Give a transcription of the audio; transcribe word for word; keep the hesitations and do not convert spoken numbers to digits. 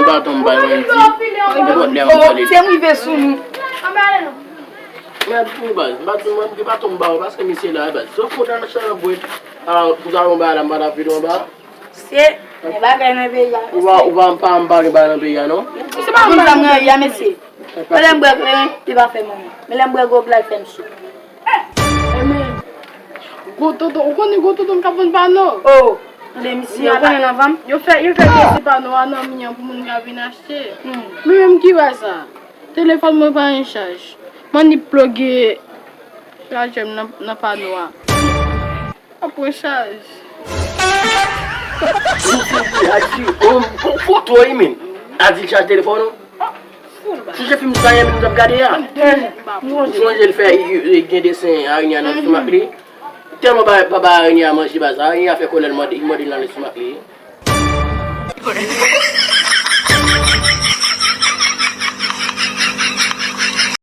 Baton m bay Wendy. Nenpòt lè m pale. Se m rive sou nou. Mèd pou baz, m pa di mwen m gen baton m ba ou paske misye la baz. Zòf mwen nan chan bwè. A, pou sa yon bagay la, m pa t ap vide yon bagay. Se, men bagay nan peyi a. Ou pa, ou pa, m pa, m pa gen bagay nan peyi a, non. Se pa moun sa mwen ya, mesye. Men lè m bwè, men, li pa fè manman. Men lè m bwè gwòg la, l fè m sou. Gwo tonton, ou konnen gwo tonton m k ap vann pano? Oh, tande misye, ou konnen nan vann? Yo fè, yo fè pase pano a nan mi an pou moun ka vin achte. Men menm ki wè sa? Telefòn mwen pa gen chaj. M annik ploge chajè m nan, nan pano a. Ap pran chaj. Misye di, a di, oh, foto wi, men. A di l chaj telefòn ou? Sonje fim sa yè m t ap gade a. Sonje l fè, gen desen arenya nan lestomak li. Tèlman ba, ba, ba arenya manje baz, arenya fè kòlè l mande, li mande l nan lestomak li.